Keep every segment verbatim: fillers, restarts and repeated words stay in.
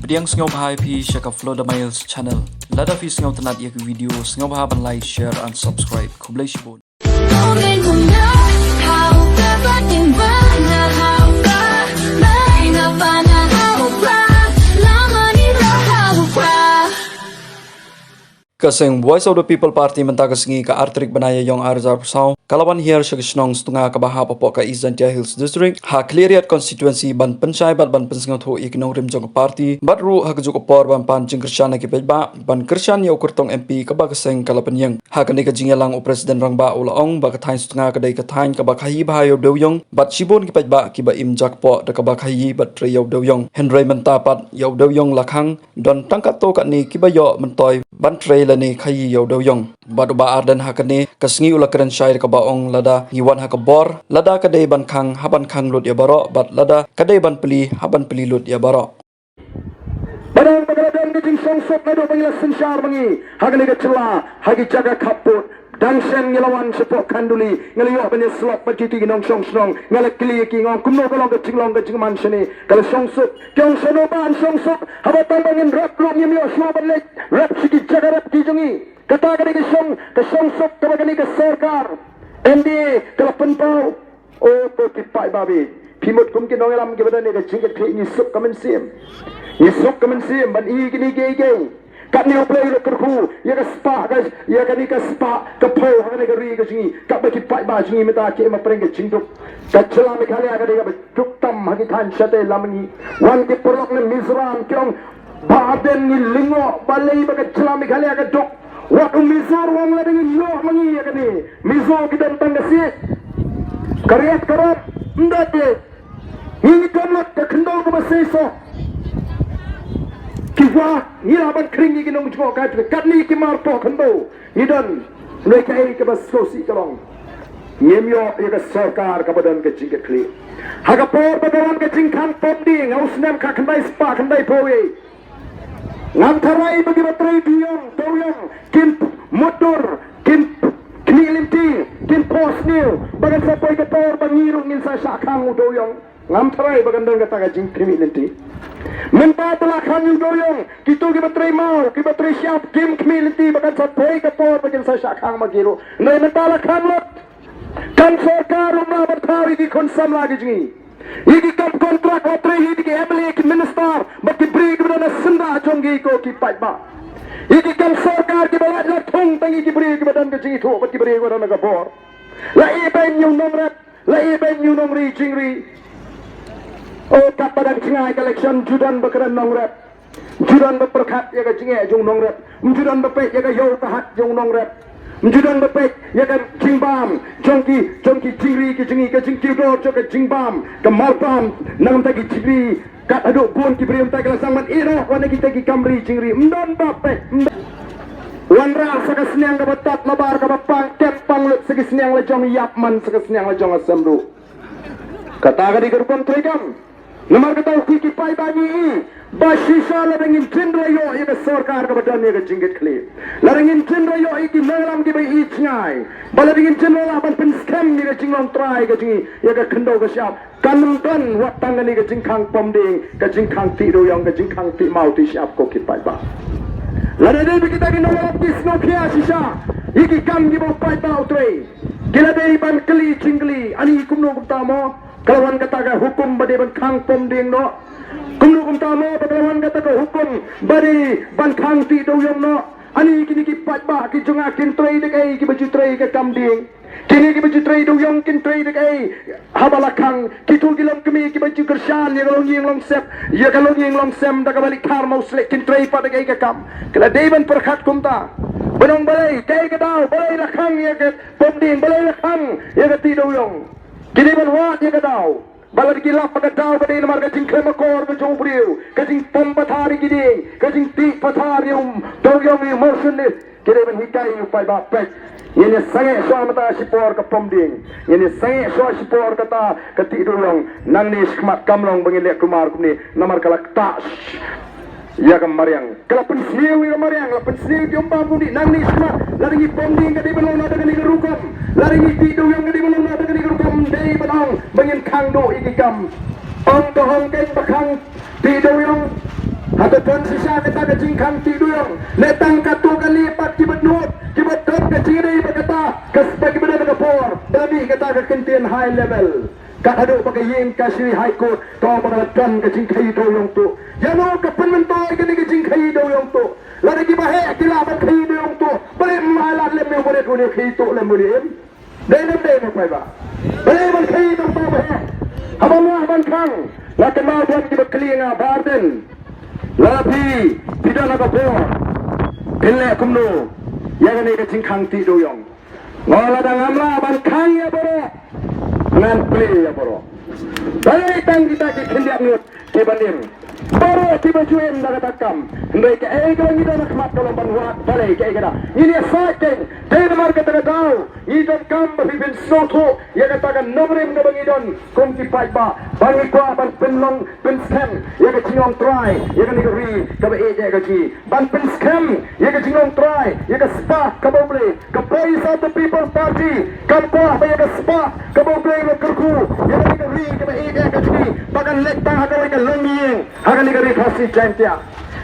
Pdiang sngewbha ïa phi sha ka Flodamails channel. Lada phi sngewtynnat ïa ka video, sngewbha ban like, share and subscribe. Khublei shibun. Ka seng Voice of the People Party mynta ka sngi ka ar tarik bnai Ïaïong ar hajar arphew saw ka la wan hiar sha ka shnong Sutnga kaba hap hapoh ka East Jaintia Hills District ha Khliehriat Constituency ban pynshai bad ban pynsngewthuh ïa ki nongrim jong ka party bad ruh ha kajuh ka por ban pan jingkyrshan na ki paidbah ban kyrshan ïa u kyrtong M P kaba ka seng ka la pynïeng. Ha kane ka jingïalang u President Rangbah u la ong ba ka thaiñ Sutnga ka dei ka thaiñ kaba khaïi bha ïa u dewïong bad shibun ki paidbah kiba im jakpoh da kaba khaïi bad trei ïa u dewïong. Hynrei mynta pat ïa u dewïong la khang, don tang katto katne kiba ïoh myntoi ban trei lane khaïi ïa u dewïong. Bad u Bah Ardent ha kane ka sngi u la kren shai da kaba ong lada ngi wan ha ka bor, lada ka dei ban khang ha ban khang lut ïa baroh bad lada ka dei ban plie ha ban plie lut ïa baroh. Ba dang ba ka la don ka jingshongsuk naduh ba ngi la synshar ma ngi ha kane ka jylla ha ki jaka khappud. Dang shen ngi la wan shapoh Khanduli, nga la ïoh ban ïasyllok bad kito ki nongshong shnong, nga la kylli ïa ki, nga ong kumno ka long ka jinglong ka jingman shane. Ka la shongsuk. Ki ong shano ban shongsuk haba tang ba ngin rep ruh ngim ïoh shuh ban leit rep sha ki jaka rep ki jong ngi. Kata ka dei ka shong, ka shongsuk kaba kane ka sorkar M D A ka la pynpaw. O to ki paidbah, phi mut kum ki nongïalam kiba don ïa ka jingkitkhlieh, ngi suk ka mynsiem. Ngi suk ka mynsiem ban i kine kiei kiei. Katne U Blei u la kyrkhu ïa ka spah, ka ïa kane ka spah ka phew ha kane ka ri ka jong ngi. Katba ki paidbah jong ngi mynta ki im hapdeng ka jingduk. Ka jylla Meghalaya ka dei kaba duk tam ha ki thaiñ shatei lam ngi. Wan ki paralok na Mizoram ki ong Bah Ardent, ngi lyngngoh balei ba ka jylla Meghalaya ka duk. Wat u Mizo ruh u ong lada ngin ïoh ma ngi ïa kane. Mizo ki don tang ka siej, ka riat ka rot, ym dei. Ngi ngi don lut ka khyndew kaba seisoh. Ki wah, ngi lah ban khring ïa ki nongjngohkai, katne ki mar poh khyndew ngi don. Hynrei kaei kaba sngewsih ka long, ngim ïoh ïa ka sorkar kaba don ka jingkitkhlieh. Ha ka por ba ka wan ka jingkhang pom dieng ha u snem khatkhyndai spah khyndaiphew wei, ngam tharai ba kiba trei dewïong, dewïong kin mutdur, kin khmih lynti, kin phohsniew ba kan sa poi ka por ba ngi ruh ngin sa shah khang u dewïong. Ngam tharai ba kan don kata ka jingkhmih lynti. Mynta ba la khang u dewïong, kito kiba trei maw, kiba trei shyiap kim khmih lynti ba kan sa poi ka por ba kin sa shah khang ma ki ruh. Hynrei mynta la khang lut. Kan sorkar ruh ym lah ban thaw ïa ki khun samla ki jong ngi. Ïa ki kam kontrak la trei ïa ki M L A, ki minister bad ki briew kiba don ha syndah jong ki, ko ki paidbah. Ïa ki kam sorkar kiba lait la thung tang ïa ki briew kiba don ka jingithuh bad ki briew kiba don ka bor. La ibeiñ ïa u nongrep, la ibeiñ ïa u nongri jingri. O katba dang jngai ka election, ju don ba kren nongrep. Ym ju don ba pyrkhat ïa ka jingeh jong u nongrep. Ym ju don ba peit ïa ka ïew ka hat jong u nongrep. Ym ju don ba peit ïa ka jingbam jong ki, jong ki jingri ki jong ngi, ka jingkiew dor jong ka jingbam, ka marbam na ka bynta ki jingri. Kat haduh bun ki briew mynta ki la sdang ban ïehnoh wan na kita ki kam ri jingri. Ym don ba peit, ym don. Wanrah sa ka sniang kaba tad, nabar kaba pang, kem pang lut sa ki sniang la jong ïap, man sa ka sniang la jong ha sem ruh. Kata ka dei ka rukom treikam. Namar kata u ki paidbah, ngi i ba shisha lada ngin jin ra ïoh ïa ka sorkar kaba don ïa ka jingkitkhlieh, lada ngin jin ra ïoh ïa ki nongïalam kiba i jngai, ba lada ngin jin ra lah ban pynskhem ïa ka jinglong trai ka jong ngi ïa ka khyndew ka shyiap, kan ym don wat tang kane ka jingkhang pom dieng, ka jingkhang tih dewïong, ka jingkhang tih maw tih shyiap, ko ki paidbah. Lada dei ba kita ki nongïalam ki sngewkhia shisha ïa ki kam kiba u paidbah u trei, ki la dei ban kylli jingkylli, ani kumno kumta mo ka la wan kata ka hukum ba dei ban khang pom dieng noh? Kumno kumta mo ba ka la wan kata ka hukum ba dei ban khang tih dewïong noh? Ani kine ki paidbah ki jong nga kin trei da kaei kiba ju trei ka kam dieng? Kine kiba ju trei dewïong kin trei da kaei haba la khang? Kito ki longkmie kiba ju kyrshan ïa ka longïing longsep, ïa ka longïing longsem da kaba leit khar mawshlek, kin trei pat da kaei ka kam? Ka la dei ban pyrkhat kumta, ban ong balei, kaei ka daw, balei la khang ïa ka pom dieng, balei la khang ïa ka tih dewïong? Ki dei ban wad ïa ka daw. Ba lada ki lap ba ka daw ka dei namar ka jingkhlem akor ka jong u briew, ka jingpom pathar ïa ki dieng, ka jingtih pathar ïa u dewïong, ïa u mawshun, ki dei ban hikai ïa u paidbah, peit, ngin ïa sangeh shuwa mynta shipor ka pom dieng, ngin ïa sangeh shuwa shipor kata ka tih dewïong. Nangne shakhmat kam long ba ngin leh kulmar kumne, namar ka la ktah ïa ka mariang. Ka la pynsniew ïa ka mariang, la pynsniew ïa ki umbam kumne. Nangne shakhmat lada ngi pom dieng ka dei ban long noh da kane ka rukom, lada ngi tih dewïong ka dei ban long noh da kane ka rukom. Ym dei ban ong ba ngin khang duh ïa ki kam. Ong ka ong keiñ ba khang tih dewïong, Haba don shisha kata ka jingkhang tih dewïong, ne tang katto katne pat kiba nud, kiba don ka jingïadei bad kata, ka spa kiba don ka por ba la mih kata ka kyntien high level. Kat haduh ba ka ïing kashari High Court ka ong ba ka la don ka jingkhaïi dewïong tuh. Ïano ka pynmyntoi kane ka jingkhaïi dewïong tuh? Lada kiba heh ki lah ban khaïi dewïong tuh, balei ym ailad lem ïa u barit une u khaïi tuh lem une im? Dei ne ym dei, mo paidbah? Balei ban khaïi tang uta uba heh? Haba ym lah ban khang, la kynmaw don kiba kylli ïa nga, Bah Ardent, lada phi, phi don ha ka bor, phin leh kumno ïa kane ka jingkhang tih dewïong? Nga, lada ngam lah ban khang ïa baroh, ngan plie ïa baroh. Balei tang kita ki khyndiat ngut kiban im? Baroh kiba ju im da kata ka kam. Hynrei kaei kaba ngi don ha khmat ka long ban wad balei kaei kata. Ngin ïa sait kein. Dei namar kata ka daw ngi donkam ba phin pynsngewthuh ïa kata ka nongrim kaba ngi don kum ki paidbah, ba ngi kwah ban pynlong pynskhem ïa ka jinglong trai ïa kane ka ri kaba ïeit ïa ka jong ngi. Ban pynskhem ïa ka jinglong trai ïa ka spah kaba U Blei, ka Voice of the People Party kam kwah ba ïa ka spah kaba U Blei u la kyrkhu ïa kane ka ri kaba ïeit ïa ka jong ngi ba kan leit tang ha kawei ka longïing ha kane ka Ri Khasi Jaiñtia.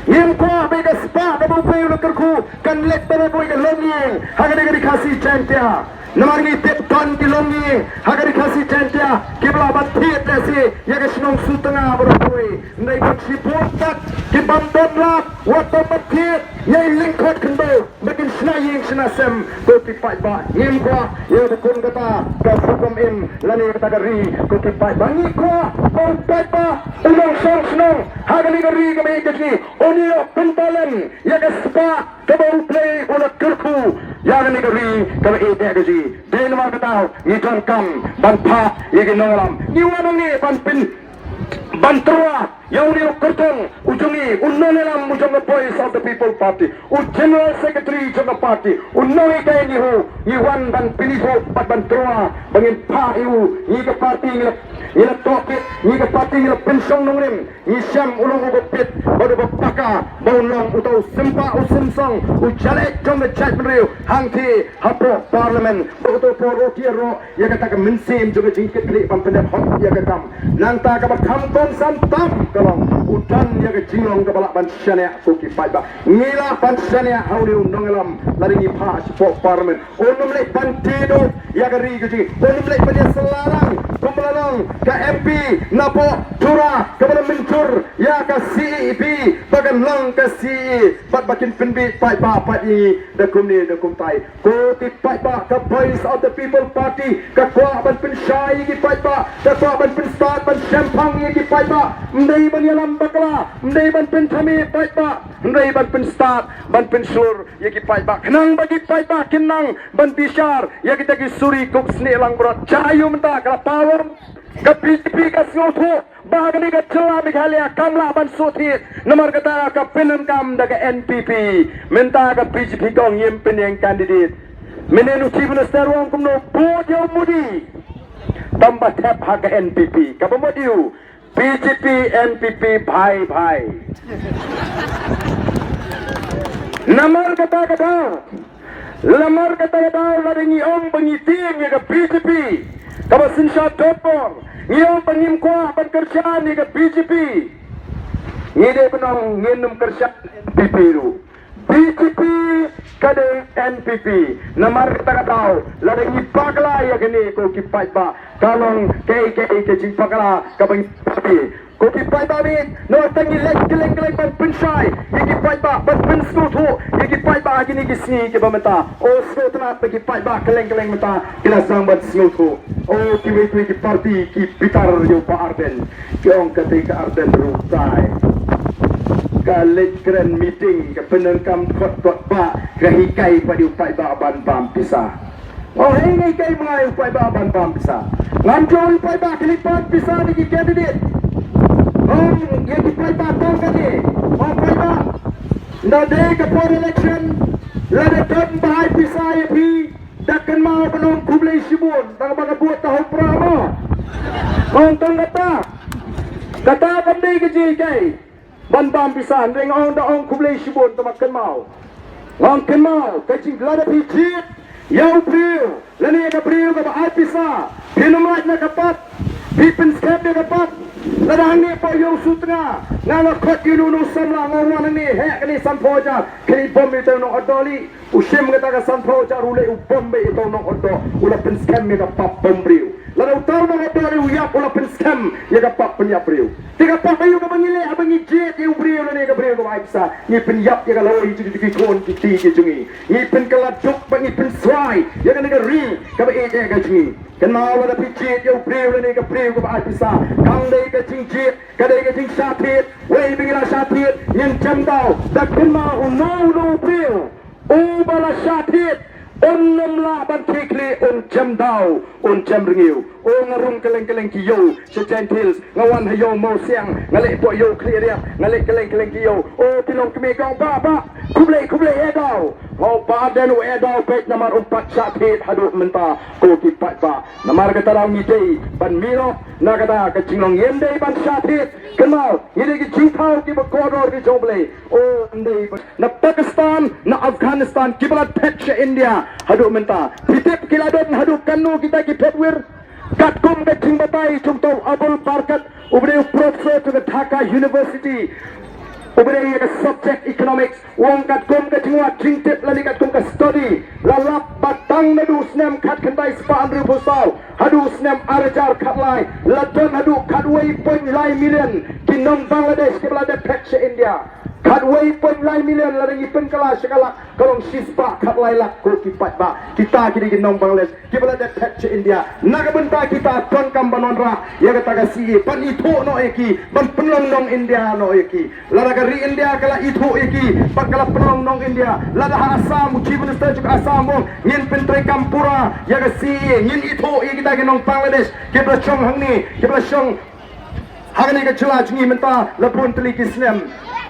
Ngim kwah ba ïa ka spah kaba U Blei u la kyrkhu kan leit tang ha kawei ka longïing ha kane ka Ri Khasi Jaiñtia. Namar ngi tip don ki longïing ha ka Ri Khasi Jaiñtia kiba lah ban thied lehse ïa ka shnong Sutnga baroh kawei. Hynrei bad shibun pat ki bym don lad wat tang ban thied ïa i lyngkhot khyndew ba kin shna ïing shna sem. Ko ki paidbah, ngim kwah ïa ka kum kata ka rukom im lane kata ka ri. Ko ki paidbah, ngi kwah ba u paidbah u nongshong shnong ha kane ka ri kaba ïeit ka jong ngi un ïoh pyntalem ïa ka spah kaba U Blei u la kyrkhu ïa kane ka ri kaba ïeit ka jong ngi. Dei namar kata ngi donkam ban phah ïa ki nongïalam. Ngi wan hangne ban pyn, ban tyrwa ïa une u kyrtong u jong ngi, u nongïalam u jong ka Voice of the People Party, u General Secretary jong ka party, u nonghikai NEHU. Ngi wan ban pynithuh bad ban tyrwa ba ngin phah ïa u. Ngi ka party ngi la, ngi la tohkit, ngi ka party ngi la pynshong nongrim. Ngi shem u long uba pit bad uba paka ba un long uta u sympa u symsong, u jaleit jong ka jaitbynriew. Hangtei hapoh Parliament ba uta u por u tiar ruh ïa kata ka mynsiem jong ka jingkitkhlieh ban pyndep hok ïa ka kam. Nangta kaba kham kongsan tam ka long u don ïa ka jinglong kaba lah ban shaniah. Ko ki paidbah, ngi lah ban shaniah ha une u nongïalam lada ngi phah shapoh Parliament. Un ym leit ban tiew ïa ka ri ka jong ngi. Un ym leit ban ïasylla lang kumba la long ka MP napoh Tura kaba la mynjur ïa ka CEP ba kan long ka CEA bad ba kin pynbiej paidbah pat ïa ngi da kumne da kumtai. Ko ki paidbah, ka Voice of the People Party ka kwah ban pynshai ïa ki paidbah, ka kwah ban pynstad ban shemphang ïa ki paidbah. Ym dei ban ïalam bakla, ym dei ban pynthame paidbah, hynrei ban pynstad ban pynshlur ïa ki paidbah khnang ba ki paidbah kin nang ban bishar ïa kita ki suri kuk snieh langbrot. Jia ïa u mynta ka la paw ong ka BJP ka sngewthuh ba kane ka jylla Meghalaya kam lah ban shu thied. Namar kata ka pyndonkam da ka NPP. Mynta ka BJP ka ong ngim pynïeng candidate. Mynhynnin u Chief Minister u ong kumno, vote ïa u Modi. Tang ba thep ha ka NPP. Kaba mut ïa u BJP NPP bhai bhai. Namar kata ka daw, namar kata ka daw lada ngi ong ba ngi tieng ïa ka BJP kaba synshar jop bor, ngi ong ba ngim kwah ban kyrshan ïa ka BJP, ngi dei ban ong ngin ym kyrshan NPP ruh. BJP ka dei NPP. Namar kata ka daw lada ngi bakla ïa kane ko ki paidbah, ka long kaei kaei ka jingbakla kaba ngi bakla. Ko ki paidbah, ngi tang ngi leit kylleng kylleng ban pynshai ïa ki paidbah, ban pynsngewthuh ïa ki paidbah ha kine ki sngi kiba mynta. O sngewtynnat ba ki paidbah kylleng kylleng mynta ki la sdang ban sngewthuh. O kiwei kiwei ki party ki bitar ïa u Bah Ardent. Ki ong kata ka Ardent ruh tai. Ka leit kren meeting, ka pyndonkam kot kot ba ka hikai pat ïa u paidbah ban bam pisa. O hei, ngi hikai ma nga ïa u paidbah ban bam pisa? Ngam ju ong ïa u paidbah khlem pan pisa na ki candidate. Ong ïa ki paidbah tang kane. O paidbah, ynda dei ka por election, lada don ba ai pisa ïa phi, da kynmaw ban ong khublei shibun, tang ba ka vote ta hok pra mo. Ong tang kata. Kata kam dei ka jinghikai ban bam pisa, hynrei nga ong da ong khublei shibun, tang ba kynmaw. Nga ong kynmaw, ka jing, lada phi jied ïa u briew lane ïa ka briew kaba ai pisa, phin ym lait na ka pat, phi pynskhem ïa ka pat. Lada hangne Pohiong Sutnga, nga la khot ïa uno uno samla, nga wan hangne, heh, kane sanphew hajar, kane bom ïa uto u nongotdoh lei. U shim kata ka sanphew hajar, u leh u bom beit ïa uto u nongotdoh, u la pynskhem ïa ka pap bom briew. Lada uto u nongotdoh lei u ïap, u la pynskhem ïa ka pap pynïap briew. Te ka pap aïu kaba ngi leh haba ngi jied ïa u briew lane ka briew kaba ai pisa? Ngi pynïap ïa ka lawei jong ki khun ki kti ki jong ngi. Ngi pynkylla duk bad ngi pynswai ïa kane ka ri kaba ïeit ïa ka jong ngi. Kynmaw, lada phi jied ïa u briew lane ka briew kaba ai pisa, kam dei ka jingjied, ka dei ka jingshah thied. Wei ba ngi la shah thied, ngin jem daw. Da kynmaw, uno uno u briew uba la shah thied un nym lah ban khie khlieh, un jem daw, un jem rngiew. O, nga rung kylleng kylleng ki ïew sha Jaintia Hills, nga wan ha ïew Mawsiang, nga leit hapoh ïew Khliehriat, nga leit kylleng kylleng ki ïew. O, ki longkmie ki ong, "Bah, bah, khublei, khublei, eh daw." Haba dang u eh daw beit namar um pat shah thied haduh mynta, ko ki paidbah. Namar kata daw ngi dei ban mih noh na kata ka jinglong, ngim dei ban shah thied. Kynmaw, ngi dei ki jingthaw kiba kordor ki jong U Blei. O, ym dei ban na Pakistan, na Afghanistan, kiba la phet sha India haduh mynta. Phi tip ki la don haduh katno kita ki phetwir? Katkum ka jingbatai jong uto u Abul Barkat, uba dei u professor jong ka Dhaka University, uba dei ïa ka subject economics, u ong katkum ka jingwad jingtip lane katkum ka study, la lap ba tang naduh u snem khatkhyndai spah hynriewphew saw haduh u snem ar hajar khatlai, la don haduh khatwei point lai million ki nong Bangladesh kiba la dep phet sha India. Khatwei point lai million, lada ngi pynkylla sha ka lak, ka long shispah khatlai lak, ko ki paidbah. Kita ki dei ki nong Bangladesh kiba la dep phet sha India. Na ka bynta kita donkam ban wanrah ïa kata ka C A A, ban ithuh noh ïa ki, ban pynlong nong India noh ïa ki. Lada ka ri India ka la ithuh ïa ki bad ka la pynlong nong India, lada ha Assam u Chief Minister jong ka Assam u ong, ngin pyntreikam pura ïa ka C A A, ngin ithuh ïa kita ki nong Bangladesh kiba la shong hangne, kiba la shong ha kane ka jylla jong ngi mynta la bun tylli ki snem.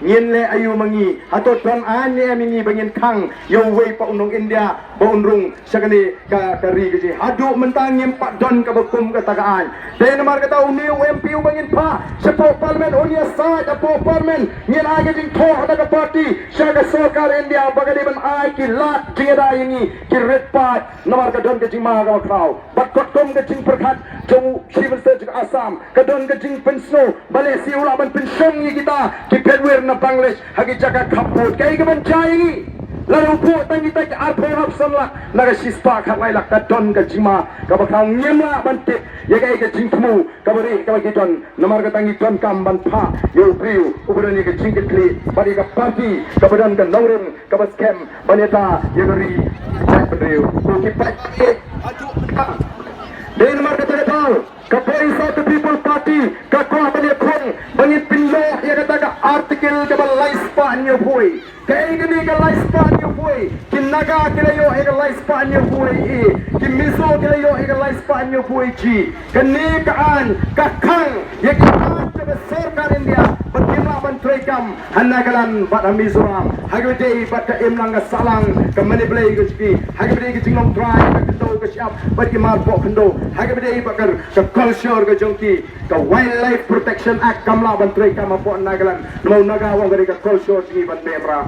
Ngin leh aïu ma ngi? Hato don aiñ ne em ïa ngi ba ngin khang ïa uwei pat u nong India ba un rung sha kane ka, ka ri ka jong ngi? Haduh mynta ngim pat don kaba kum kata ka aiñ. Dei namar kata une u M P uba ngin phah shapoh Parliament un ïasaid hapoh Parliament, ngin ai ka jingthoh na ka party sha ka sorkar India ba ka dei ban ai ki lad jingïada ïa ngi ki rit paid namar ka don ka jingma kaba khraw. Bad katkum ka jingpyrkhat jong u Chief Minister jong ka Assam, ka don ka jingpynsngew ba lehse u lah ban pynshong ïa kita ki phetwir na Bangladesh ha ki jaka khappud. Kaei kaban jia ïa ngi? Lada u buh tang kita ki arphew arphew san lak na ka shispah khatlai lak, ka don ka jingma kaba khraw. Ngim lah ban tip ïa kaei ka jingthmu kaba rieh kaba ki don. Namar kata ngi donkam ban phah ïa u briew uba don ïa ka jingkitkhlieh bad ïa ka party kaba don ka nongrim kaba skhem ban ïada ïa ka ri jaitbynriew. Ko ki paidbah, haduh mynta, dei namar kata ka daw ka Voice of the People Party ka kwah ban ïakhun ba ngin pynïoh ïa kata ka Article kaba laispah hynñiewphew wei. Kaei kane ka laispah hynñiewphew wei? Ki Naga ki la ïoh ïa ka laispah hynñiewphew wei A, ki Mizo ki la ïoh ïa ka laispah hynñiewphew wei G. Kane ka aiñ ka khang ïa ki aiñ jong ka sorkar India ba kim lah ban treikam ha Nagaland bad ha Mizoram, ha kaba ïadei bad ka imlang ka sahlang, ka mane blei ka jong ki, ha kaba ïadei ka jinglong trai, ka khyndew ka shyiap bad ki mar poh khyndew, ha kaba ïadei bad ka, ka culture ka jong ki. Ka Wildlife Protection Act kam lah ban treikam hapoh Nagaland. Namar u Naga u ong ka dei ka culture jong ngi ban beh mrad.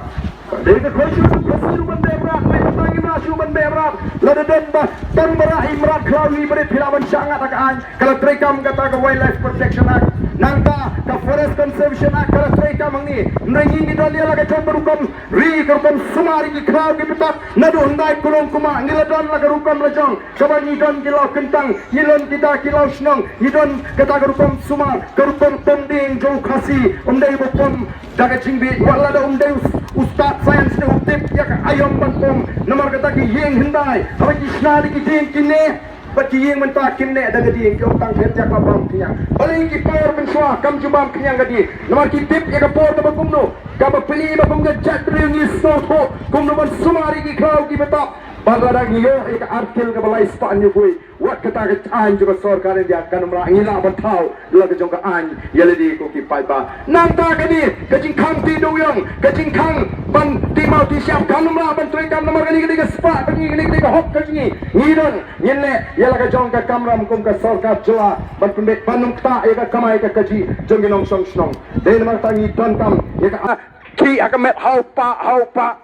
Dei ka culture jong u Khasi ruh ban beh mrad. Hynrei mynta ngim lah shuh ban beh mrad. Lada don ba tang ba rah i mrad khlaw ngi ba dei phi lah ban shah ngat ha ka aiñ. Ka la treikam kata ka Wildlife Protection Act. Nangta ka Forest Conservation Act ka la treikam hangne. Hynrei ngi ngi don ïa la ka jong ka rukom ri, ka rukom sumar ïa ki khlaw ki btap. Naduh hyndai kulung kumah ngi la don la ka rukom la jong. Kaba ngi don ki law kyntang, ngi don kita ki law shnong, ngi don kata ka rukom sumar, ka rukom pom dieng jong u Khasi, um dei ba pom da ka jingbieit, wat lada um dei u, u stad science ne u tip ïa ka aïom ban pom, namar kata ki ïing hyndai, haba ki shna da ki dieng ki neh, bad ki ïing mynta kim neh da ka dieng, ki ong tang phet ïa ka bam khñiang. Balei ki por mynshuwa kam ju bam khñiang ka dieng, namar ki tip ïa ka por kaba kumno, kaba pynlong ba kum ka jaitbynriew ngi sngewthuh kumno ban sumar ïa ki khlaw ki btap. Bad lada ngi ïoh ïa ka Article kaba laispah hynñiewphew wei, wat kata ka aiñ jong ka sorkar India kan ym lah, ngi lah ban thaw la ka jong ka aiñ ïa lade ko ki paidbah. Nangta kane ka jingkhang tih dewiong, ka jingkhang ban tih maw tih shyiap kan ym lah ban treikam namar kane ka dei ka spah ka jong ngi, kane ka dei ka hok ka jong ngi. Ngi don, ngin leh ïa la ka jong ka kamram kum ka sorkar jylla ban pynbeit ban ym ktah ïa ka kamai ka kajih jong ki nongshong shnong. Dei namar kata ngi donkam ïa ka, khih ha ka met, haw pah, haw pah.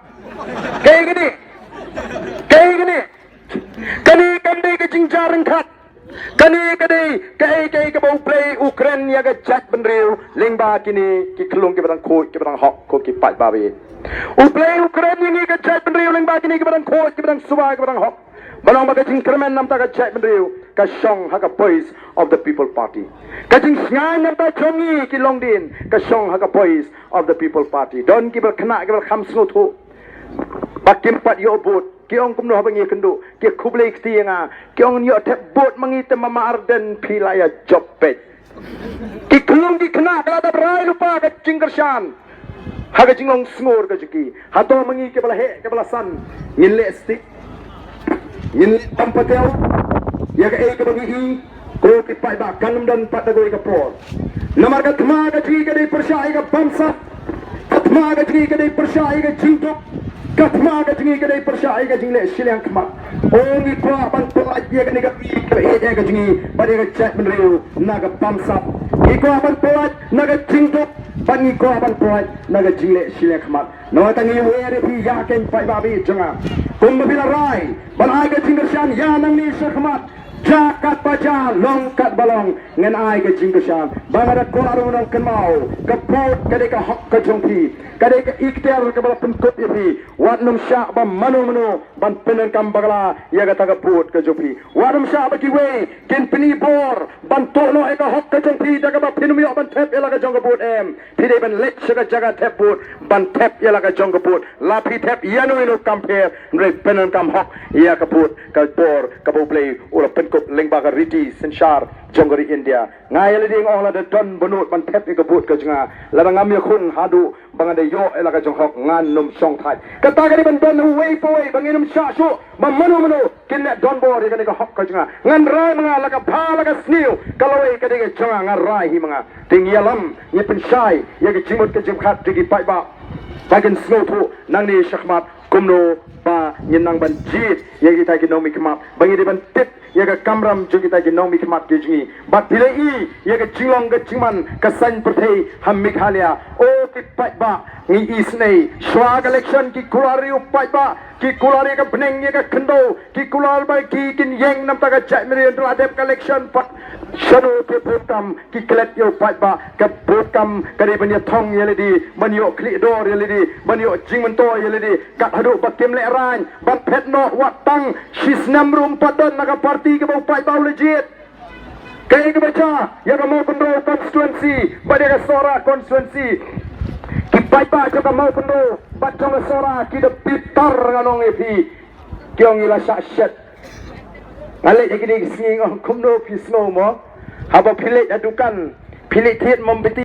Kaei kane? Kaei kane? Kane kam dei ka jingjia ryngkat. Kane ka dei kaei kaei kaba U Blei u kren ïa ka jaitbynriew lyngba kine ki khyllung kiba dang khuid kiba dang hok, ko ki paidbah. U Blei u kren ïa ngi ka jaitbynriew lyngba kine kiba dang khuid kiba dang suba kiba dang hok. Ban ong ba ka jingkyrmen namar ka jaitbynriew ka shong ha ka Voice of the People Party. Ka jingshngaiñ namar jong ngi ki longdien ka shong ha ka Voice of the People Party. Don kiba khynnah kiba kham sngewthuh ba kim pat ïoh vote. Ki ong kumno haba ngi kynduh, ki khublei kti ïa nga. Ki ong ïoh thep vote ma ngi te Mama Ardent phi la ïa jop peit. Ki khyllung ki khynnah ka la dep rai lypa ka jingkyrshan ha ka jinglong sngur ka jong ki. Hato ma ngi kiba la heh kiba la san ngin leh stick, ngin leh bam patew ïa kaei kaba ngi i? Ko ki paidbah, kan ym don pat da kawei ka por. Namar ka thma ka jong ngi ka dei pyrshah ïa ka bamsap. Ka thma ka jong ngi ka dei pyrshah ïa ka jingduk. Ka thma ka jong ngi ka dei pyrshah ïa ka jingleh shiliang khmat. O, ngi kwah ban pyllait ïa kane ka ri kaba ïeit ïa ka jong ngi bad ïa ka jaitbynriew na ka bamsap. Ngi kwah ban pyllait na ka jingduk bad ngi kwah ban pyllait na ka jingleh shiliang khmat. Namar kata ngi wer ïa phi ïa keiñ paidbah ba ïeit jong nga. Kumba phi la rai ban ai ka jingkyrshan ïa nangne shakhmat, jia katba jia, long katba long, ngan ai ka jingkyrshan. Ba nga da kwah ruh ngan kynmaw ka vote ka dei ka hok ka jong phi, ka dei ka ikhtiar kaba la pynkup ïa phi. Wat nym shah ba mano mano ban pyndonkam bakla ïa kata ka vote ka jong phi. Wat nym shah ba kiwei kin pyni bor ban tuh noh ïa ka hok ka jong phi da kaba phin ym ïoh ban thep ïa la ka jong ka vote, em. Phi dei ban leit sha ka jaka thep vote ban thep ïa la ka jong ka vote. La phi thep ïano ïano kam pher, hynrei pyndonkam hok ïa ka vote, ka bor kaba U Blei u la pynkup lyngba ka riti synshar jong ka ri India. Nga ïa lade nga ong lada don bynnud ban thep ïa ka vote ka jong nga, lada ngam ïakhun haduh ba ngan da ïoh ïa la ka jong hok, ngan nym shongthait. Kata ka dei ban don ha uwei pa uwei, ba ngin nym shah shuh ba mano mano kin leh donbor ïa kane ka hok ka jong nga. Ngan rai ma nga la ka bha la ka sniew, ka lawei ka dei ka jong nga, ngan rai hi ma nga. Te ngi ïalam, ngi pynshai ïa ka jingmut ka jingpyrkhat jong ki paidbah, ba kin sngewthuh nangne shakhmat kumno ba ngin nang ban jied ïa kita ki nongmihkhmat, ba ngi dei ban tip ïa ka kamram jong kita ki nongmihkhmat ki jong ngi. Bad phi la i ïa ka jinglong ka jingman ka saiñ pyrthei ha Meghalaya. O ki paidbah, ngi isynei, shuwa ka election ki kular ïa u paidbah, ki kular ïa ka bneng ïa ka khyndew, ki kular ba ki kin ïeng namar ka jaitbynriew. Hynrei la dep ka election pat, shano ki bun kam ki klet ïa u paidbah? Ka bun kam ka dei ban ïathong ïa lade, ban ïoh khlieh dor ïa lade, ban ïoh jingmyntoi ïa lade. Kat haduh ba kim lehraiñ ban phet noh, wat tang shi snem ruh ym pat don na ka party kaba u paidbah u la jied. Kaei kaba jia ïa ka Mawkynrew constituency bad ïa ka Sohra constituency? Ki paidbah jong ka Mawkynrew bad jong ka Sohra ki da bitar, ngan ong ïa phi. Ki ong ngi la shah shet. Nga leit ha kine ki sngi nga ong kumno phi sngew mo? Haba phi leit ha dukan, phi leit thied mombati,